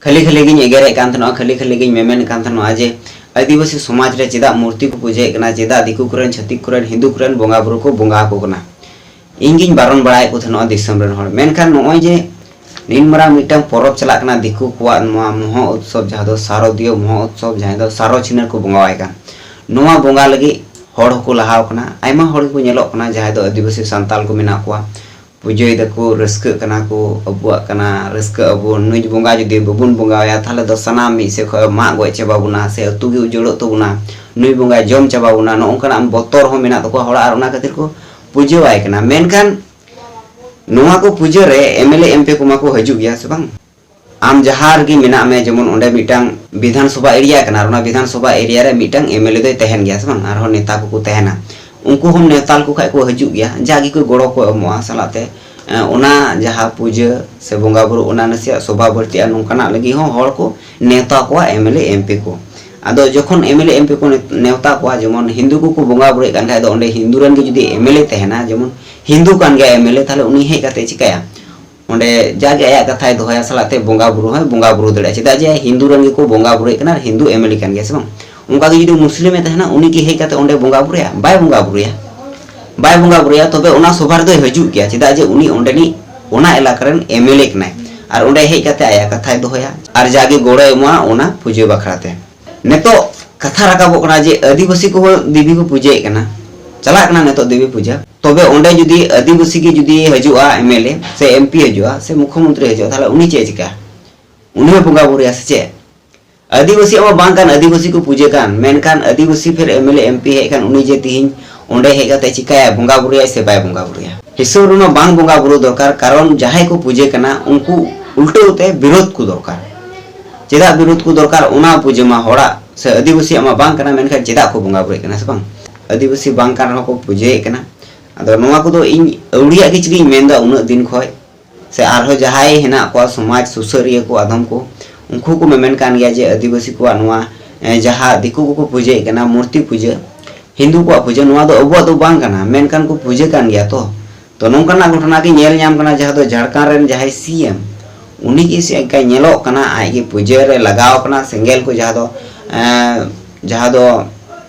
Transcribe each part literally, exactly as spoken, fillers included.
ᱠᱷᱟᱹᱞᱤ ᱠᱷᱟᱹᱞᱤ ᱜᱤᱧ ᱮᱜᱮᱨᱮᱫ ᱠᱟᱱ ᱛᱟᱦᱮᱱᱚᱜᱼᱟ, ᱠᱷᱟᱹᱞᱤ ᱠᱷᱟᱹᱞᱤ ᱜᱤᱧ ᱢᱮᱢᱮᱱ ᱠᱟᱱ ᱛᱟᱦᱮᱱᱚᱜᱼᱟ ᱡᱮ ᱟᱹᱫᱤᱵᱟᱹᱥᱤ ᱥᱚᱢᱟᱡᱽ ᱨᱮ ᱪᱮᱫᱟᱜ ᱢᱩᱨᱛᱤ ᱠᱚ ᱯᱩᱡᱟᱹᱭᱮᱫ ᱠᱟᱱᱟ, ᱪᱮᱫᱟᱜ ᱫᱤᱠᱩ ᱠᱚᱨᱮᱱ, ᱪᱷᱟᱹᱛᱤᱠ ᱠᱚᱨᱮᱱ, ᱦᱤᱱᱫᱩ ᱠᱚᱨᱮᱱ ᱵᱚᱸᱜᱟ ᱵᱩᱨᱩ ᱠᱚ ᱵᱚᱸᱜᱟ ᱟᱠᱚ ᱠᱟᱱᱟ᱾ ᱤᱧ ᱜᱤᱧ ᱵᱟᱨᱚᱱ ᱵᱟᱲᱟᱭᱮᱫ ᱠᱚ ᱛᱟᱦᱮᱱᱚᱜᱼᱟ ᱫᱤᱥᱚᱢ ᱨᱮᱱ ᱦᱚᱲ, ᱢᱮᱱᱠᱷᱟᱱ ᱱᱚᱜᱼᱚᱭ ᱡᱮ ᱱᱤᱱ ᱢᱟᱨᱟᱝ ᱢᱤᱫᱴᱟᱝ ᱯᱚᱨᱚᱵᱽ ᱪᱟᱞᱟᱜ ᱠᱟᱱᱟ, ᱫᱤᱠᱩ ᱠᱚᱣᱟᱜ ᱱᱚᱣᱟ ᱢᱚᱦᱟ ᱩᱛᱥᱚᱵᱽ, ᱡᱟᱦᱟᱸ ᱫᱚ ᱥᱟᱨᱚᱫᱤᱭᱚ ᱢᱚᱦᱟ ᱩᱛᱥᱚᱵᱽ, ᱡᱟᱦᱟᱸ ᱫᱚ ᱥᱟᱨᱚ ᱪᱷᱤᱱᱟᱹᱨ ᱠᱚ ᱵᱚᱸᱜᱟᱣᱟᱭ ᱠᱟᱱ, ᱱᱚᱣᱟ ᱵᱚᱸᱜᱟ ᱞᱟᱹᱜᱤᱫ ᱦᱚᱲ ᱦᱚᱸᱠᱚ ᱞᱟᱦᱟᱣ ᱠᱟᱱᱟ᱾ ᱟᱭᱢᱟ ᱦᱚᱲ ᱜᱮᱠᱚ ᱧᱮᱞᱚᱜ ᱠᱟᱱᱟ ᱡᱟᱦᱟᱸᱭ ᱫᱚ ᱟᱹᱫᱤᱵᱟᱹᱥᱤ ᱥᱟᱱᱛᱟᱞ ᱠᱚ ᱢᱮᱱᱟᱜ ᱠᱚᱣᱟ, ᱯᱩᱡᱟᱹᱭ ᱫᱟᱠᱚ, ᱨᱟᱹᱥᱠᱟᱹᱜ ᱠᱟᱱᱟ ᱠᱚ, ᱟᱵᱚᱣᱟᱜ ᱠᱟᱱᱟ ᱨᱟᱹᱥᱠᱟᱹ, ᱟᱵᱚ ᱱᱩᱭ ᱵᱚᱸᱜᱟ ᱡᱩᱫᱤ ᱵᱟᱵᱚᱱ ᱵᱚᱸᱜᱟᱣᱟᱭᱟ, ᱛᱟᱦᱚᱞᱮ ᱫᱚ ᱥᱟᱱᱟᱢ ᱢᱤᱫ ᱥᱮᱫ ᱠᱷᱚᱱ ᱢᱟᱜ ᱜᱚᱡ ᱪᱟᱵᱟ ᱵᱚᱱᱟ ᱥᱮ ᱟᱹᱛᱩ ᱜᱮ ᱩᱡᱟᱹᱲᱚᱜ ᱛᱟᱵᱚᱱᱟ, ᱱᱩᱭ ᱵᱚᱸᱜᱟᱭ ᱡᱚᱢ ᱪᱟᱵᱟ ᱵᱚᱱᱟ, ᱱᱚᱜᱼᱚ ᱱᱚᱝᱠᱟᱱᱟᱜ ᱵᱚᱛᱚᱨ ᱦᱚᱸ ᱢᱮᱱᱟᱜ ᱛᱟᱠᱚᱣᱟ ᱦᱚᱲᱟᱜ, ᱟᱨ ᱚᱱᱟ ᱠᱷᱟᱹᱛᱤᱨ ᱠᱚ ᱯᱩᱡᱟᱹᱣᱟᱭ ᱠᱟᱱᱟ᱾ ᱢᱮᱱᱠᱷᱟᱱ ᱱᱚᱣᱟ ᱠᱚ ᱯᱩᱡᱟᱹ ᱨᱮ M L A, M P ᱠᱚᱢᱟ ᱠᱚ ᱦᱤᱡᱩᱜ ᱜᱮᱭᱟ ᱥᱮ ᱵᱟᱝ? ᱟᱢ ᱡᱟᱦᱟᱸ ᱨᱮᱜᱮ ᱢᱮᱱᱟᱜ ᱢᱮ, ᱡᱮᱢᱚᱱ ᱚᱸᱰᱮ ᱢᱤᱫᱴᱟᱝ ᱵᱤᱫᱷᱟᱱ ᱥᱚᱵᱷᱟ ᱮᱨᱤᱭᱟ ᱠᱟᱱᱟ, ᱟᱨ ᱚᱱᱟ ᱵᱤᱫᱷᱟᱱ ᱥᱚᱵᱷᱟ ᱮᱨᱤᱭᱟ ᱨᱮ ᱢᱤᱫᱴᱟᱝ ᱮᱢ ᱮᱞ ᱮ ᱫᱚᱭ ᱛᱟᱦᱮᱱ ᱜᱮᱭᱟ ᱥᱮ ᱵᱟᱝ? ᱟᱨᱦᱚᱸ ᱱᱮᱛᱟ ᱠᱚᱠᱚ ᱛᱟᱦᱮᱱᱟ, ᱩᱱᱠᱩ ᱦᱚᱸᱢ ᱱᱮᱣᱛᱟ ᱞᱮᱠᱚ ᱠᱷᱟᱡ ᱠᱚ ᱦᱤᱡᱩᱜ ᱜᱮᱭᱟ, ᱡᱟᱜᱮ ᱠᱚ ᱜᱚᱲᱚ ᱠᱚ ᱮᱢᱚᱜᱼᱟ᱾ ᱥᱟᱞᱟᱜ ᱛᱮ ᱮᱸ, ᱚᱱᱟ ᱡᱟᱦᱟᱸ ᱯᱩᱡᱟᱹ ᱥᱮ ᱵᱚᱸᱜᱟ ᱵᱩᱨᱩ, ᱚᱱᱟ ᱱᱟᱥᱮᱭᱟᱜ ᱥᱚᱵᱷᱟ ᱵᱟᱹᱲᱛᱤᱜᱼᱟ, ᱱᱚᱝᱠᱟᱱᱟᱜ ᱞᱟᱹᱜᱤᱫ ᱦᱚᱸ ᱦᱚᱲ ᱠᱚ ᱱᱮᱣᱛᱟ ᱠᱚᱣᱟ, M L A, M P ᱠᱚ᱾ ᱟᱫᱚ ᱡᱚᱠᱷᱚᱱ M L A, M P ᱠᱚ ᱱᱮᱣᱛᱟ ᱠᱚᱣᱟ, ᱡᱮᱢᱚᱱ ᱦᱤᱱᱫᱩ ᱠᱚᱠᱚ ᱵᱚᱸᱜᱟ ᱵᱩᱨᱩᱭᱮᱫ ᱠᱟᱱ ᱠᱷᱟᱡ ᱫᱚ, ᱚᱸᱰᱮ ᱦᱤᱱᱫᱩ ᱨᱮᱱ ᱜᱮ ᱡᱩᱫᱤ ᱮᱢ ᱮᱞ ᱮ ᱛᱟᱦᱮᱱᱟ, ᱡᱮᱢᱚᱱ ᱦᱤᱱᱫᱩ ᱠᱟᱱ ᱜᱮᱭᱟ ᱮᱢ ᱮᱞ ᱮ, ᱛᱟᱦᱞᱮ ᱩᱱᱤ ᱦᱮᱡ ᱠᱟᱛᱮ ᱪᱤᱠᱟᱹᱭᱟ? ᱚᱸᱰᱮ ᱡᱟᱜᱮ ᱟᱭᱟᱜ ᱠᱟᱛᱷᱟᱭ ᱫᱚᱦᱚᱭᱟ, ᱥᱟᱞᱟᱜ ᱛᱮ ᱵᱚᱸᱜᱟ ᱵᱩᱨᱩ ᱦᱚᱸᱭ ᱵᱚᱸᱜᱟ ᱵᱩᱨᱩ ᱫᱟᱲᱮᱭᱟᱜᱼᱟ᱾ ᱪᱮᱫᱟᱜ ᱡᱮ ᱦᱤᱱᱫᱩ ᱨᱮᱱ ᱜᱮᱠᱚ ᱵᱚᱸᱜᱟ ᱵᱩᱨᱩᱭᱮᱫ ᱠᱟᱱᱟ ᱟᱨ ᱦᱤᱱᱫᱩ ᱮᱢ ᱮᱞ ᱮ ᱠᱟᱱ ᱜᱮᱭᱟ, ᱥᱮ ᱵᱟᱝ? ᱚᱱᱠᱟ ᱜᱮ ᱡᱩᱫᱤ ᱢᱩᱥᱞᱤᱢ ᱮ ᱛᱟᱦᱮᱱᱟ, ᱩᱱᱤ ᱠᱤ ᱦᱮᱡ ᱠᱟᱛᱮ ᱚᱸᱰᱮ ᱵᱚᱸᱜᱟ ᱵᱩᱨᱩᱭᱟ? ᱵᱟᱭ ᱵᱚᱸᱜᱟ ᱵᱩᱨᱩᱭᱟ, ᱵᱟᱭ ᱵᱚᱸᱜᱟ ᱵᱩᱨᱩᱭᱟ᱾ ᱛᱚᱵᱮ ᱚᱱᱟ ᱥᱚᱵᱷᱟ ᱨᱮᱫᱚᱭ ᱦᱤᱡᱩᱜ ᱜᱮᱭᱟ, ᱪᱮᱫᱟᱜ ᱡᱮ ᱩᱱᱤ ᱚᱸᱰᱮᱱᱤᱡ, ᱚᱱᱟ ᱮᱞᱟᱠᱟ ᱨᱮᱱ ᱮᱢ ᱮᱞ ᱮ ᱠᱟᱱᱟᱭ᱾ ᱟᱨ ᱚᱸᱰᱮ ᱦᱮᱡ ᱠᱟᱛᱮ ᱟᱭᱟᱜ ᱠᱟᱛᱷᱟᱭ ᱫᱚᱦᱚᱭᱟ ᱟᱨ ᱡᱟᱜᱮ ᱜᱚᱲᱚᱭ ᱮᱢᱚᱜᱼᱟ ᱚᱱᱟ ᱯᱩᱡᱟᱹ ᱵᱟᱠᱷᱨᱟ ᱛᱮ᱾ ᱱᱤᱛᱚᱜ ᱠᱟᱛᱷᱟ ᱨᱟᱠᱟᱵᱚᱜ ᱠᱟᱱᱟ ᱡᱮ ᱟᱹᱫᱤᱵᱟᱹᱥᱤ ᱠᱚᱦᱚᱸ ᱫᱮᱵᱤ ᱠᱚ ᱯᱩᱡᱟᱹᱭᱮᱫ ᱠᱟᱱᱟ, ᱪᱟᱞᱟᱜ ᱠᱟᱱᱟ ᱱᱤᱛᱚᱜ ᱫᱮᱵᱤ ᱯᱩᱡᱟᱹ᱾ ᱛᱚᱵᱮ ᱚᱸᱰᱮ ᱡᱩᱫᱤ ᱟᱹᱫᱤᱵᱟᱹᱥᱤ ᱜᱮ ᱡᱩᱫᱤ ᱦᱤᱡᱩᱜᱼᱟ, ᱮᱢ ᱮᱞ ᱮ ᱥᱮ ᱮᱢ ᱯᱤ ᱦᱤᱡᱩᱜᱼᱟ ᱥᱮ ᱢᱩᱠᱷᱭᱚᱢᱚᱱᱛᱨᱤ ᱦᱤᱡᱩᱜᱼᱟ, ᱛᱟᱦᱞᱮ ᱩᱱᱤ ᱪᱮᱫ ᱮ ᱪᱤᱠᱟᱹᱭᱟ? ᱩᱱᱤ ᱦᱚᱸ ᱵᱚᱸᱜᱟ ᱵᱩᱨᱩᱭᱟ ᱥᱮ ᱪᱮᱫ? ᱟᱹᱫᱤᱵᱟᱹᱥᱤᱭᱟᱜ ᱢᱟ ᱵᱟᱝ ᱠᱟᱱ, ᱟᱹᱫᱤᱵᱟᱹᱥᱤ ᱠᱚ ᱯᱩᱡᱟᱹ ᱠᱟᱱ, ᱢᱮᱱᱠᱷᱟᱱ ᱟᱹᱫᱤᱵᱟᱹᱥᱤ ᱯᱷᱤᱨ M L A, M P ᱦᱮᱡ ᱠᱟᱱ, ᱩᱱᱤ ᱡᱮ ᱛᱤᱦᱤᱧ ᱚᱸᱰᱮ ᱦᱮᱡ ᱠᱟᱛᱮ ᱪᱤᱠᱟᱹᱭᱟ, ᱵᱚᱸᱜᱟ ᱵᱩᱨᱩᱭᱟᱭ ᱥᱮ ᱵᱟᱭ ᱵᱚᱸᱜᱟ ᱵᱩᱨᱩᱭᱟ? ᱦᱤᱥᱟᱹᱵ ᱨᱮᱢᱟ ᱵᱟᱝ ᱵᱚᱸᱜᱟ ᱵᱩᱨᱩ ᱫᱚᱨᱠᱟᱨ, ᱠᱟᱨᱚᱱ ᱡᱟᱦᱟᱸᱭ ᱠᱚ ᱯᱩᱡᱟᱹ ᱠᱟᱱᱟ ᱩᱱᱠᱩ ᱩᱞᱴᱟᱹᱣ ᱛᱮ ᱵᱤᱨᱳᱫᱷ ᱠᱚ ᱫᱚᱨᱠᱟᱨ᱾ ᱪᱮᱫᱟᱜ ᱵᱤᱨᱳᱫᱷ ᱠᱚ ᱫᱚᱨᱠᱟᱨ? ᱚᱱᱟ ᱯᱩᱡᱟᱹ ᱢᱟ ᱦᱚᱲᱟᱜ ᱥᱮ ᱟᱹᱫᱤᱵᱟᱹᱥᱤᱭᱟᱜ ᱢᱟ ᱵᱟᱝ ᱠᱟᱱᱟ, ᱢᱮᱱᱠᱷᱟᱱ ᱪᱮᱫᱟᱜ ᱠᱚ ᱵᱚᱸᱜᱟ ᱵᱩᱨᱩᱭᱮᱫ ᱠᱟᱱᱟ ᱥᱮ ᱵᱟᱝ? ᱟᱹᱫᱤᱵᱟᱹᱥᱤ ᱵᱟᱝ ᱠᱟᱱ ᱨᱮᱦᱚᱸ ᱠᱚ ᱯᱩᱡᱟᱹᱭᱮᱫ ᱠᱟᱱᱟ᱾ ᱟᱫᱚ ᱱᱚᱣᱟ ᱠᱚᱫᱚ ᱤᱧ ᱟᱹᱣᱲᱤᱭᱟᱜ ᱜᱮ ᱪᱮᱫ ᱤᱧ ᱢᱮᱱᱫᱟ ᱩᱱᱟᱹᱜ ᱫᱤᱱ ᱠᱷᱚᱡ, ᱥᱮ ᱟᱨᱦᱚᱸ ᱡᱟᱦᱟᱸᱭ ᱦᱮᱱᱟᱜ ᱠᱚᱣᱟ ᱥᱚᱢᱟᱡᱽ ᱥᱩᱥᱟᱹᱨᱤᱭᱟᱹ ᱠᱚ ᱟᱫᱚᱢ ᱠᱚ, ᱩᱱᱠᱩ ᱠᱚ ᱢᱮᱢᱮᱱ ᱠᱟᱱ ᱜᱮᱭᱟ ᱡᱮ ᱟᱹᱫᱤᱵᱟᱹᱥᱤ ᱠᱚᱣᱟᱜ ᱱᱚᱣᱟ, ᱮ, ᱡᱟᱦᱟᱸ ᱫᱤᱠᱩ ᱠᱚᱠᱚ ᱯᱩᱡᱟᱹᱭᱮᱫ ᱠᱟᱱᱟ ᱢᱩᱨᱛᱤ ᱯᱩᱡᱟᱹ, ᱦᱤᱱᱫᱩ ᱠᱚᱣᱟᱜ ᱯᱩᱡᱟᱹ, ᱱᱚᱣᱟ ᱫᱚ ᱟᱵᱚᱣᱟᱜ ᱫᱚ ᱵᱟᱝ ᱠᱟᱱᱟ, ᱢᱮᱱᱠᱷᱟᱱ ᱠᱚ ᱯᱩᱡᱟᱹ ᱠᱟᱱ ᱜᱮᱭᱟ᱾ ᱛᱚ, ᱛᱚ ᱱᱚᱝᱠᱟᱱᱟᱜ ᱜᱷᱚᱴᱚᱱᱟ ᱜᱮ ᱧᱮᱞ ᱧᱟᱢ ᱠᱟᱱᱟ, ᱡᱟᱦᱟᱸ ᱫᱚ ᱡᱷᱟᱲᱠᱷᱚᱸᱰ ᱨᱮᱱ ᱡᱟᱦᱟᱸᱭ ᱥᱤ ᱮᱢ, ᱩᱱᱤ ᱜᱮ ᱪᱮᱫ ᱞᱮᱠᱟᱭ ᱧᱮᱞᱚᱜ ᱠᱟᱱᱟ, ᱟᱡ ᱜᱮ ᱯᱩᱡᱟᱹ ᱨᱮ ᱞᱟᱜᱟᱣ ᱠᱟᱱᱟ, ᱥᱮᱸᱜᱮᱞ ᱠᱚ ᱡᱟᱦᱟᱸ ᱫᱚ, ᱮᱸ, ᱡᱟᱦᱟᱸ ᱫᱚ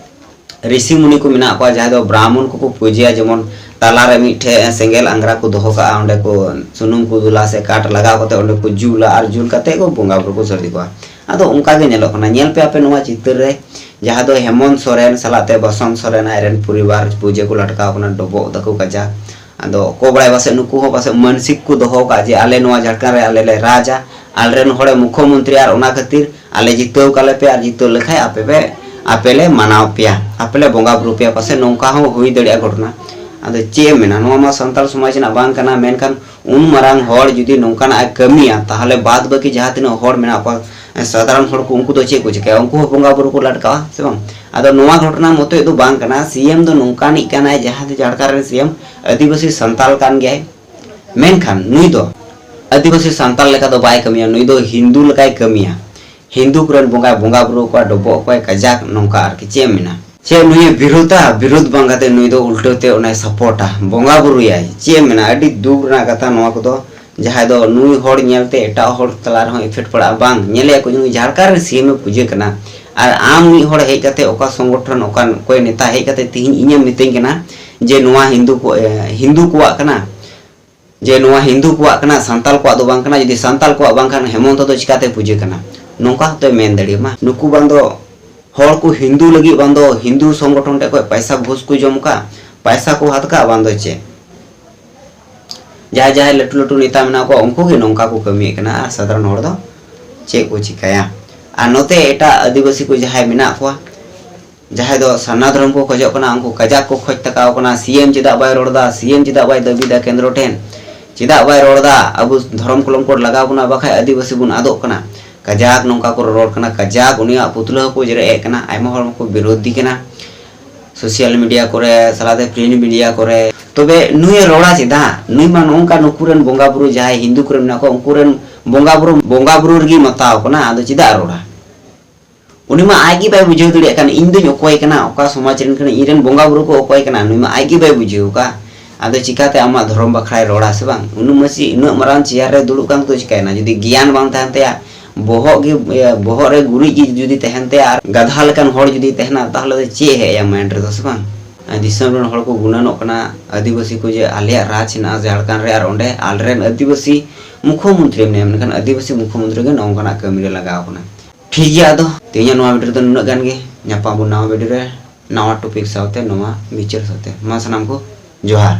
ᱨᱤᱥᱤ ᱢᱩᱱᱤ ᱠᱚ ᱢᱮᱱᱟᱜ ᱠᱚᱣᱟ, ᱡᱟᱦᱟᱸᱭ ᱫᱚ ᱵᱨᱟᱦᱢᱚᱱ ᱠᱚᱠᱚ ᱯᱩᱡᱟᱹᱭᱟ, ᱡᱮᱢᱚᱱ ᱛᱟᱞᱟᱨᱮ ᱢᱤᱫᱴᱷᱮᱡ ᱥᱮᱸᱜᱮᱞ ᱟᱝᱜᱽᱨᱟ ᱠᱚ ᱫᱚᱦᱚ ᱠᱟᱜᱼᱟ, ᱚᱸᱰᱮ ᱠᱚ ᱥᱩᱱᱩᱢ ᱠᱚ ᱫᱩᱞᱟ ᱥᱮ ᱠᱟᱴ ᱞᱟᱜᱟᱣ ᱠᱟᱛᱮ ᱚᱸᱰᱮ ᱠᱚ ᱡᱩᱞᱟ ᱟᱨ ᱡᱩᱞ ᱠᱟᱛᱮ ᱠᱚ ᱵᱚᱸᱜᱟ ᱵᱩᱨᱩ ᱠᱚ ᱥᱟᱹᱨᱫᱤ ᱠᱚᱣᱟ᱾ ᱟᱫᱚ ᱚᱱᱠᱟ ᱜᱮ ᱧᱮᱞᱚᱜ ᱠᱟᱱᱟ᱾ ᱧᱮᱞ ᱯᱮ ᱟᱯᱮ ᱱᱚᱣᱟ ᱪᱤᱛᱟᱹᱨ ᱨᱮ, ᱡᱟᱦᱟᱸ ᱫᱚ ᱦᱮᱢᱚᱱᱛ ᱥᱚᱨᱮᱱ ᱥᱟᱞᱟᱜ ᱛᱮ ᱵᱚᱥᱚᱱᱛ ᱥᱚᱨᱮᱱ ᱟᱡ ᱨᱮᱱ ᱯᱚᱨᱤᱵᱟᱨ ᱯᱩᱡᱟᱹ ᱠᱚ ᱞᱟᱴᱠᱟᱣ ᱠᱟᱱᱟ, ᱰᱚᱵᱚᱜ ᱫᱟᱠᱚ ᱠᱟᱡᱟᱠ᱾ ᱟᱫᱚ ᱚᱠᱚᱭ ᱵᱟᱲᱟᱭ ᱯᱟᱥᱮᱡ ᱱᱩᱠᱩ ᱦᱚᱸ ᱯᱟᱥᱮᱡ ᱢᱟᱱᱥᱤᱠ ᱠᱚ ᱫᱚᱦᱚ ᱠᱟᱜᱼᱟ ᱡᱮ ᱟᱞᱮ ᱱᱚᱣᱟ ᱡᱷᱟᱲᱠᱷᱚᱸᱰ ᱨᱮ ᱟᱞᱮ ᱞᱮ ᱨᱟᱡᱟ, ᱟᱞᱮ ᱨᱮᱱ ᱦᱚᱲᱮ ᱢᱩᱠᱷᱚᱢᱚᱱᱛᱨᱤ ᱟᱨ ᱚᱱᱟ ᱠᱷᱟᱹᱛᱤᱨ ᱟᱞᱮ ᱡᱤᱛᱟᱹᱣ ᱠᱟᱞᱮ ᱯᱮ ᱟᱨ ᱡᱤᱛᱟᱹᱣ ᱞᱮᱠᱷᱟᱡ ᱟᱯᱮ ᱯᱮ, ᱟᱯᱮ ᱞᱮ ᱢᱟᱱᱟᱣ ᱯᱮᱭᱟ, ᱟᱯᱮ ᱞᱮ ᱵᱚᱸᱜᱟ ᱵᱩᱨᱩ ᱯᱮᱭᱟ, ᱯᱟᱥᱮᱡ ᱱᱚᱝᱠᱟ ᱦᱚᱸ ᱦᱩᱭ ᱫᱟᱲᱮᱭᱟᱜᱼᱟ ᱜᱷᱚᱴᱚᱱᱟ᱾ ᱟᱫᱚ ᱪᱮᱫ ᱮᱢ ᱢᱮᱱᱟ, ᱱᱚᱣᱟ ᱢᱟ ᱥᱟᱱᱛᱟᱲ ᱥᱚᱢᱟᱡᱽ ᱨᱮᱱᱟᱜ ᱵᱟᱝ ᱠᱟᱱᱟ, ᱢᱮᱱᱠᱷᱟᱱ ᱩᱱ ᱢᱟᱨᱟᱝ ᱦᱚᱲ ᱡᱩᱫᱤ ᱱᱚᱝᱠᱟᱱᱟᱜ ᱮ ᱠᱟᱹᱢᱤᱭᱟ, ᱛᱟᱦᱚᱞᱮ ᱵᱟᱫ ᱵᱟᱹᱠᱤ ᱡᱟᱦᱟᱸ ᱛᱤᱱᱟᱹᱜ ᱦᱚᱲ ᱢᱮᱱᱟᱜ ᱠᱚᱣᱟ, ᱥᱟᱫᱷᱟᱨᱚᱱ ᱦᱚᱲ ᱠᱚ, ᱩᱱᱠᱩ ᱫᱚ ᱪᱮᱫ ᱠᱚ ᱪᱤᱠᱟᱹᱭᱟ? ᱩᱱᱠᱩ ᱦᱚᱸ ᱵᱚᱸᱜᱟ ᱵᱩᱨᱩ ᱠᱚ ᱞᱟᱴᱠᱟᱣᱟ ᱥᱮ ᱵᱟᱝ? ᱟᱫᱚ ᱱᱚᱣᱟ ᱜᱷᱚᱴᱚᱱᱟ ᱢᱚᱛᱚᱡ ᱫᱚ ᱵᱟᱝ ᱠᱟᱱᱟ, ᱥᱤ ᱮᱢ ᱫᱚ ᱱᱚᱝᱠᱟᱱᱤᱡ ᱠᱟᱱᱟᱭ ᱡᱟᱦᱟᱸᱭ ᱫᱚ ᱡᱷᱟᱲᱠᱷᱚᱸᱰ ᱨᱮᱱ ᱥᱤ ᱮᱢ ᱟᱹᱫᱤᱵᱟᱹᱥᱤ ᱥᱟᱱᱛᱟᱞ ᱠᱟᱱ ᱜᱮᱭᱟᱭ, ᱢᱮᱱᱠᱷᱟᱱ ᱱᱩᱭ ᱫᱚ ᱟᱹᱫᱤᱵᱟᱹᱥᱤ ᱥᱟᱱᱛᱟᱞ ᱞᱮᱠᱟ ᱫᱚ ᱵᱟᱭ ᱠᱟᱹᱢᱤᱭᱟ, ᱱᱩᱭ ᱫᱚ ᱦᱤᱱᱫᱩ ᱞᱮᱠᱟᱭ ᱠᱟᱹᱢᱤᱭᱟ᱾ ᱦᱤᱱᱫᱩ ᱠᱚᱨᱮᱱ ᱵᱚᱸᱜᱟᱭ ᱵᱚᱸᱜᱟ ᱵᱩᱨᱩ ᱠᱚᱣᱟ, ᱰᱚᱵᱚᱜ ᱠᱚᱣᱟᱭ ᱠᱟᱡᱟᱠ, ᱱᱚᱝᱠᱟ ᱟᱨᱠᱤ᱾ ᱪᱮᱫ ᱮᱢ ᱢᱮᱱᱟ? ᱪᱮᱫ ᱱᱩᱭᱮ ᱵᱤᱨᱳᱫᱟ? ᱵᱤᱨᱳᱫ ᱵᱟᱝ ᱠᱟᱛᱮ ᱱᱩᱭ ᱫᱚ ᱩᱞᱴᱟᱹᱣ ᱛᱮ ᱚᱱᱟᱭ ᱥᱟᱯᱳᱨᱴᱟ, ᱵᱚᱸᱜᱟ ᱵᱩᱨᱩᱭᱟᱭ᱾ ᱪᱮᱫ ᱮᱢ ᱢᱮᱱᱟ? ᱟᱹᱰᱤ ᱫᱩᱠ ᱨᱮᱱᱟᱜ ᱠᱟᱛᱷᱟ ᱱᱚᱣᱟ ᱠᱚᱫᱚ, ᱡᱟᱦᱟᱸᱭ ᱫᱚ ᱱᱩᱭ ᱦᱚᱲ ᱧᱮᱞᱛᱮ ᱮᱴᱟᱜ ᱦᱚᱲ ᱛᱟᱞᱟ ᱨᱮᱦᱚᱸ ᱤᱯᱷᱮᱠᱴ ᱯᱟᱲᱟᱜᱼᱟ᱾ ᱵᱟᱝ, ᱧᱮᱞᱮᱭᱟ ᱠᱚ ᱱᱩᱭ ᱡᱷᱟᱲᱠᱷᱚᱸᱰ ᱨᱮ ᱥᱤ ᱮᱢ ᱮ ᱯᱩᱡᱟᱹ ᱠᱟᱱᱟ, ᱟᱨ ᱟᱢ ᱢᱤᱫ ᱦᱚᱲ ᱦᱮᱡ ᱠᱟᱛᱮ ᱚᱠᱟ ᱥᱚᱝᱜᱚᱴᱷᱚᱱ, ᱚᱠᱟ ᱚᱠᱚᱭ ᱱᱮᱛᱟ ᱦᱮᱡ ᱠᱟᱛᱮ ᱛᱤᱦᱤᱧ ᱤᱧᱮᱢ ᱢᱤᱛᱟᱹᱧ ᱠᱟᱱᱟ ᱡᱮ ᱱᱚᱣᱟ ᱦᱤᱱᱫᱩ ᱠᱚ, ᱮ, ᱦᱤᱱᱫᱩ ᱠᱚᱣᱟᱜ ᱠᱟᱱᱟ, ᱡᱮ ᱱᱚᱣᱟ ᱦᱤᱱᱫᱩ ᱠᱚᱣᱟᱜ ᱠᱟᱱᱟ, ᱥᱟᱱᱛᱟᱞ ᱠᱚᱣᱟᱜ ᱫᱚ ᱵᱟᱝ ᱠᱟᱱᱟ᱾ ᱡᱩᱫᱤ ᱥᱟᱱᱛᱟᱞ ᱠᱚᱣᱟᱜ ᱵᱟᱝ ᱠᱷᱟᱱ ᱦᱮᱢᱚᱱᱛᱚ ᱫᱚ ᱪᱤᱠᱟᱛᱮ ᱯᱩᱡᱟᱹ ᱠᱟᱱᱟ? ᱱᱚᱝᱠᱟ ᱦᱚᱸᱛᱚᱭ ᱢᱮᱱ ᱫᱟᱲᱮᱭᱟᱢᱟ᱾ ᱱᱩᱠᱩ ᱵᱟᱝ ᱫᱚ ᱦᱚᱲ ᱠᱚ ᱦᱤᱱᱫᱩ ᱞᱟᱹᱜᱤᱫ ᱵᱟᱝ ᱫᱚ ᱦᱤᱱᱫᱩ ᱥᱚᱝᱜᱚᱴᱷᱚᱱ ᱴᱷᱮᱱ ᱠᱷᱚᱱ ᱯᱟᱭᱥᱟ ᱜᱷᱩᱥ ᱠᱚ ᱡᱚᱢ ᱠᱟᱜ, ᱯᱟᱭᱥᱟ ᱠᱚ ᱦᱟᱛ ᱠᱟᱜ ᱵᱟᱝ ᱫᱚ ᱪᱮᱫ? ᱡᱟᱦᱟᱸᱭ ᱡᱟᱦᱟᱸᱭ ᱞᱟᱹᱴᱩ ᱞᱟᱹᱴᱩ ᱱᱮᱛᱟ ᱢᱮᱱᱟᱜ ᱠᱚᱣᱟ, ᱩᱱᱠᱩ ᱜᱮ ᱱᱚᱝᱠᱟ ᱠᱚ ᱠᱟᱹᱢᱤᱭᱮᱫ ᱠᱟᱱᱟ, ᱟᱨ ᱥᱟᱫᱷᱟᱨᱚᱱ ᱦᱚᱲ ᱫᱚ ᱪᱮᱫ ᱠᱚ ᱪᱤᱠᱟᱹᱭᱟ? ᱟᱨ ᱱᱚᱛᱮ ᱮᱴᱟᱜ ᱟᱹᱫᱤᱵᱟᱹᱥᱤ ᱠᱚ ᱡᱟᱦᱟᱸᱭ ᱢᱮᱱᱟᱜ ᱠᱚᱣᱟ, ᱡᱟᱦᱟᱸᱭ ᱫᱚ ᱥᱟᱨᱱᱟ ᱫᱷᱚᱨᱚᱢ ᱠᱚ ᱠᱷᱚᱡᱚᱜ ᱠᱟᱱᱟ, ᱩᱱᱠᱩ ᱠᱟᱡᱟᱠ ᱠᱚ ᱠᱷᱚᱡ ᱛᱟᱠᱟᱣ ᱠᱟᱱᱟ, ᱥᱤ ᱮᱢ ᱪᱮᱫᱟᱜ ᱵᱟᱭ ᱨᱚᱲ ᱮᱫᱟ, ᱥᱤ ᱮᱢ ᱪᱮᱫᱟᱜ ᱵᱟᱭ ᱫᱟᱹᱵᱤ ᱮᱫᱟ ᱠᱮᱱᱫᱨᱚ ᱴᱷᱮᱱ, ᱪᱮᱫᱟᱜ ᱵᱟᱭ ᱨᱚᱲ ᱮᱫᱟ? ᱟᱵᱚ ᱫᱷᱚᱨᱚᱢ ᱠᱚᱞᱚᱝ ᱠᱳᱰ ᱞᱟᱜᱟᱣ ᱠᱟᱱᱟ, ᱵᱟᱠᱷᱟᱡ ᱟᱹᱫᱤᱵᱟᱹᱥᱤ ᱵᱚᱱ ᱟᱫᱚᱜ ᱠᱟᱱᱟ᱾ ᱠᱟᱡᱟᱠ ᱱᱚᱝᱠᱟ ᱠᱚ ᱨᱚᱨᱚᱲ ᱠᱟᱱᱟ, ᱠᱟᱡᱟᱠ ᱩᱱᱤᱭᱟᱜ ᱯᱩᱛᱞᱟᱹ ᱦᱚᱸᱠᱚ ᱡᱮᱨᱮᱫ ᱮᱫ ᱠᱟᱱᱟ, ᱟᱭᱢᱟ ᱦᱚᱲ ᱦᱚᱸᱠᱚ ᱵᱤᱨᱳᱫᱷᱤ ᱠᱟᱱᱟ ᱥᱳᱥᱟᱞ ᱢᱤᱰᱤᱭᱟ ᱠᱚᱨᱮ, ᱥᱟᱞᱟᱛᱮ ᱯᱨᱤᱱᱴ ᱢᱤᱰᱤᱭᱟ ᱠᱚᱨᱮ᱾ ᱛᱚᱵᱮ ᱱᱩᱭᱮ ᱨᱚᱲᱟ ᱪᱮᱫᱟᱜ? ᱱᱩᱭ ᱢᱟ ᱱᱚᱜᱼᱚ ᱱᱚᱝᱠᱟ ᱱᱩᱠᱩ ᱨᱮᱱ ᱵᱚᱸᱜᱟ ᱵᱩᱨᱩ, ᱡᱟᱦᱟᱸᱭ ᱦᱤᱱᱫᱩ ᱠᱚᱨᱮ ᱢᱮᱱᱟᱜ ᱠᱚᱣᱟ, ᱩᱱᱠᱩ ᱨᱮᱱ ᱵᱚᱸᱜᱟ ᱵᱩᱨᱩ, ᱵᱚᱸᱜᱟ ᱵᱩᱨᱩ ᱨᱮᱜᱮ ᱢᱟᱛᱟᱣ ᱠᱟᱱᱟ, ᱟᱫᱚ ᱪᱮᱫᱟᱜ ᱨᱚᱲᱟ? ᱩᱱᱤ ᱢᱟ ᱟᱡ ᱜᱮ ᱵᱟᱭ ᱵᱩᱡᱷᱟᱹᱣ ᱫᱟᱲᱮᱭᱟᱜ ᱠᱟᱱ, ᱤᱧ ᱫᱚᱧ ᱚᱠᱚᱭ ᱠᱟᱱᱟ, ᱚᱠᱟ ᱥᱚᱢᱟᱡᱽ ᱨᱮᱱ ᱠᱟᱱᱟᱧ, ᱤᱧ ᱨᱮᱱ ᱵᱚᱸᱜᱟ ᱵᱩᱨᱩ ᱠᱚ ᱚᱠᱚᱭ ᱠᱟᱱᱟ, ᱱᱩᱭ ᱢᱟ ᱟᱡ ᱜᱮ ᱵᱟᱭ ᱵᱩᱡᱷᱟᱹᱣ ᱟᱠᱟᱫ᱾ ᱟᱫᱚ ᱪᱤᱠᱟᱛᱮ ᱟᱢᱟᱜ ᱫᱷᱚᱨᱚᱢ ᱵᱟᱠᱷᱨᱟᱭ ᱨᱚᱲᱟ, ᱥᱮ ᱵᱟᱝ? ᱩᱱᱟᱹᱜ ᱢᱟᱹᱥᱤ, ᱩᱱᱟᱹᱜ ᱢᱟᱨᱟᱝ ᱪᱮᱭᱟᱨ ᱨᱮ ᱫᱩᱲᱩᱵ ᱠᱟᱱ ᱛᱚ ᱪᱤᱠᱟᱭᱮᱱᱟ? ᱡᱩᱫᱤ ᱜᱮᱭᱟᱱ ᱵᱟᱝ ᱛᱟᱦᱮᱱ ᱛᱟᱭᱟ, ᱵᱚᱦᱚᱜ ᱜᱮ, ᱤᱭᱟᱹ, ᱵᱚᱦᱚᱜ ᱨᱮ ᱜᱩᱨᱤᱡ ᱜᱮ ᱡᱩᱫᱤ ᱛᱟᱦᱮᱱ ᱛᱟᱭᱟ ᱟᱨ ᱜᱟᱫᱷᱟ ᱞᱮᱠᱟᱱ ᱦᱚᱲ ᱡᱩᱫᱤ ᱛᱟᱦᱮᱱᱟ, ᱛᱟᱦᱚᱞᱮ ᱫᱚ ᱪᱮᱫ ᱦᱮᱡ ᱟᱭᱟ mind ᱨᱮᱫᱚ, ᱥᱮ ᱵᱟᱝ? ᱟᱨ ᱫᱤᱥᱚᱢ ᱨᱮᱱ ᱦᱚᱲ ᱠᱚ ᱜᱩᱱᱟᱹᱱᱚᱜ ᱠᱟᱱᱟ, ᱟᱹᱫᱤᱵᱟᱹᱥᱤ ᱠᱚ, ᱡᱮ ᱟᱞᱮᱭᱟᱜ ᱨᱟᱡᱽ ᱦᱮᱱᱟᱜᱼᱟ ᱡᱷᱟᱲᱠᱷᱚᱸᱰ ᱨᱮ, ᱟᱨ ᱚᱸᱰᱮ ᱟᱞᱮᱨᱮᱱ ᱟᱹᱫᱤᱵᱟᱹᱥᱤ ᱢᱩᱠᱷᱚᱢᱚᱱᱛᱨᱤ ᱢᱮᱱᱟᱭᱟ, ᱢᱮᱱᱠᱷᱟᱱ ᱟᱹᱫᱤᱵᱟᱹᱥᱤ ᱢᱩᱠᱷᱚᱢᱚᱱᱛᱨᱤ ᱜᱮ ᱱᱚᱝᱠᱟᱱᱟᱜ ᱠᱟᱹᱢᱤ ᱨᱮ ᱞᱟᱜᱟᱣ ᱠᱟᱱᱟ᱾ ᱴᱷᱤᱠ ᱜᱮᱭᱟ, ᱟᱫᱚ ᱛᱮᱦᱮᱧᱟᱜ ᱱᱚᱣᱟ video ᱨᱮᱫᱚ ᱱᱩᱱᱟᱹᱜ ᱜᱟᱱ ᱜᱮ᱾ ᱧᱟᱯᱟᱢ ᱵᱚᱱ ᱱᱟᱣᱟ video ᱨᱮ, ᱱᱟᱣᱟ topic ᱥᱟᱶᱛᱮ, ᱱᱚᱣᱟ ᱵᱤᱪᱟᱹᱨ ᱥᱟᱶᱛᱮ᱾ ᱢᱟ ᱥᱟᱱᱟᱢ ᱠᱚ ᱡᱚᱦᱟᱨ᱾